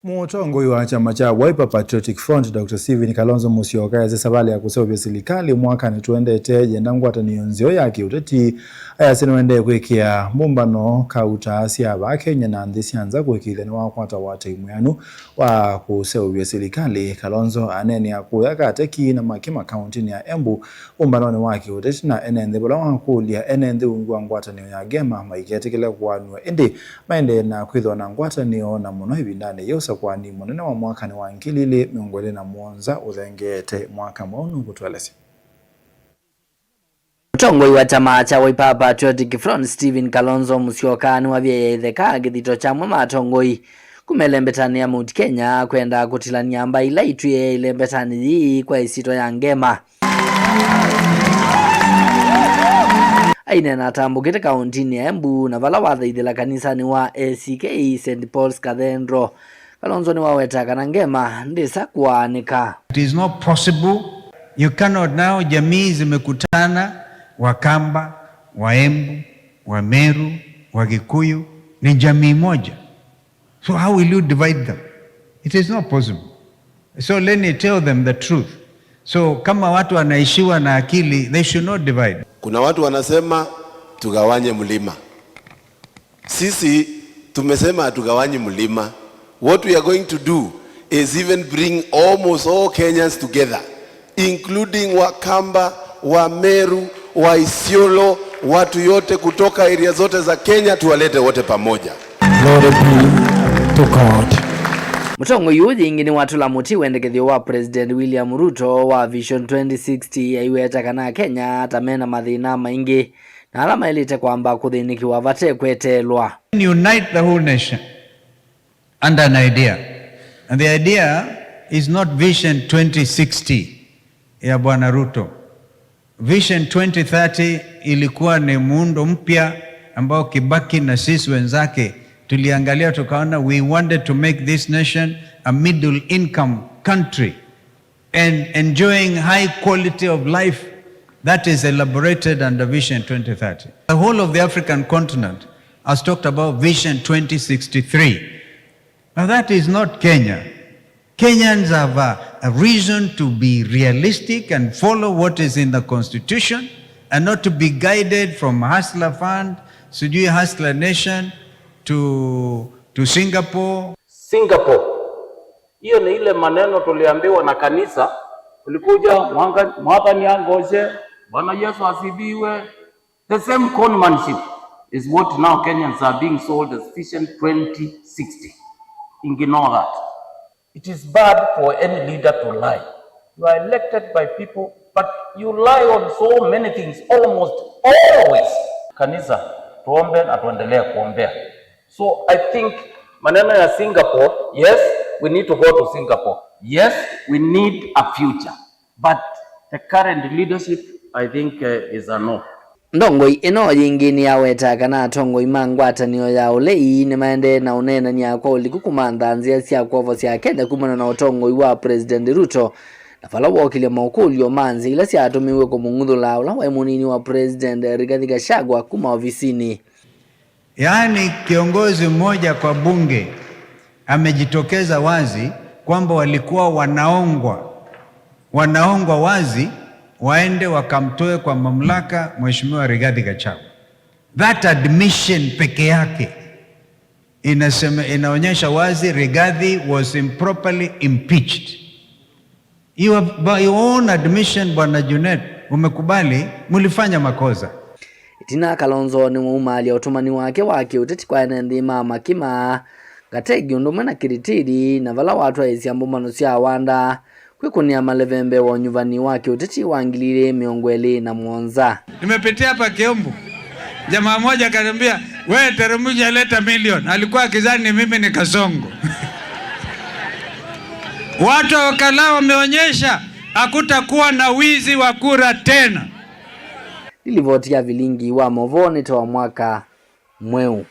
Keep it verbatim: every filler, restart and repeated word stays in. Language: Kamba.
Mũtongoi wa kyama kya Wiper Patriotic Front, Doctor Stephen Kalonzo Musyoka, easya savalĩ ya kũseũvya silikalĩ mwakanĩ tũendete yenda ngwatanĩo nzeo ya kĩũteti. Ayasya nĩwaendee kwĩkĩa mbũmbano kauta sya vaa Kenya na nthĩ sya nza kũĩkĩĩthya nĩwakwata ũatĩĩi mwĩanu wa kũseũvya silikalĩ. Kalonzo aneenea kũya kateki na Makima kaũntĩnĩ ya Embu ũmbanonĩ wa kĩũteti na ene nthĩ, vala wakũlya ene nthĩ ungu wa ngwatanĩo ya Ngema maiketĩkĩle kũanw'a, ĩndĩ maendee na kwĩthĩwa na ngwatanĩo, na mũno ĩvindanĩ yĩĩ ũsakũani mũnene wa mwakanĩ wa ngili ilĩ mĩongo ĩlĩ na mũonza ũthengeete mwaka mweũ nũkũtũelesya. Mũtongoi wa kyama kya Wiper Patriotic Front, Stephen Kalonzo Musyoka, nĩwavyaĩe ĩtheka kĩthito kya amwe ma atongoi kuma ĩlembetanĩ ya Mount Kenya kwenda kũtilany'a mbaĩ ila itwĩe ĩlembetanĩ yĩĩ kwa ĩsyĩtwa ya Ngema. Aineena atambũkĩte kaũntĩnĩ ya Embu na vala wathaithĩla kanisanĩ wa A C K Saint Paul's Cathedral, Kalonzo nĩwaweta kana Ngema ndĩsa kũaanĩka. It is not possible. You cannot now, jamii zimekutana, Wakamba, Waembu, Wameru, Wagikuyu, ni jamii moja. So how will you divide them? It is not possible. So let me tell them the truth. So kama watu wanaishiwa na akili, they should not divide. Kuna watu wanasema tugawanye mlima. Sisi tumesema hatugawanyi mlima. What we are going to do is even bring almost all Kenyans together, including Wakamba, Wameru, Waisiolo, watu yote kutoka area zote za Kenya, tuwalete wote pamoja. Glory be to God. Mũtongoi ũyũ yĩngĩ nĩwatũla mũtĩ wendekethyo wa President William Ruto wa Vision twenty sixty, aiweta kana Akenya ta mena mathĩna maingĩ na ala maĩlĩte kwamba kũthĩnĩkĩwa vate kweteelwa. Unite the whole nation under an idea. And the idea is not Vision twenty sixty ya Bwana Ruto. Vision twenty thirty ilikuwa ni muundo mpya ambao Kibaki na sisi wenzake tuliangalia, tukaona we wanted to make this nation a middle income country and enjoying high quality of life that is elaborated under Vision twenty thirty. The whole of the African continent has talked about Vision twenty sixty-three. Now that is not Kenya. Kenyans have a, a reason to be realistic and follow what is in the constitution and not to be guided from Hustler Fund, sijui Hustler Nation to, to Singapore. Singapore. Hiyo ni ile maneno tuliambiwa na kanisa, ulikuja mwanga-, Mwathani angoshe, Bwana Yesu asifiwe. The same conmanship is what now Kenyans are being sold as Vision twenty sixty. Ignore that. It is bad for any leader to lie. You are elected by people, but you lie on so many things, almost always. Kanisa, tuombe na tuendelee kuombea. So I think maneno ya Singapore, yes, we need to go to Singapore. Yes, we need a future. But the current leadership, I think, uh, is a no. Ndongoi ĩno yĩngĩ nĩyaweta kana atongoi ma ngwatanĩo ya ũlei nĩmaendee na ũneenany'a kwa ũliku kũmantha nzĩa sya kwovosya Akenya kumana na ũtongoi wa President Ruto, na vala wookĩlya mokũlyo ma nzĩa ila syatũmĩiwe kũmũng'uthũla ũla waĩ mũnini wa President Rigathi Gachagua kuma ovisinĩ. Yaani, kiongozi mmoja kwa bunge amejitokeza wazi kwamba walikuwa wanaongwa, wanaongwa wazi waende wakamtoe kwa mamlaka Mheshimiwa Rigathi Gachagua. That admission peke yake inasema, inaonyesha wazi Rigathi was improperly impeached. You have, by your own admission, Bwana Junet, umekubali mulifanya makosa. Ĩtina, Kalonzo nĩwaumaalya ũtũmani wake wa kĩũteti kwa ene nthĩ ma Makima, Gategi ũndũ ũmwe na Kĩrĩtĩri, na vala watwaĩĩsya mbũmbano sya Wanda kwĩkũnĩa maleve mbee wa ũnyuvani wa kĩũteti wa ngili ilĩ mĩongo ĩlĩ na mũonza. Nimepitia hapa Kiumbu. Jamaa mmoja akaniambia, "Wewe teremsha leta milioni." Alikuwa akizani ni mimi ni Kasongo. Watu wa Wakala wameonyesha hakutakuwa na wizi wa kura tena. Nĩ livoti ya vilingi wa movoo nĩ ta wa mwaka mweũ.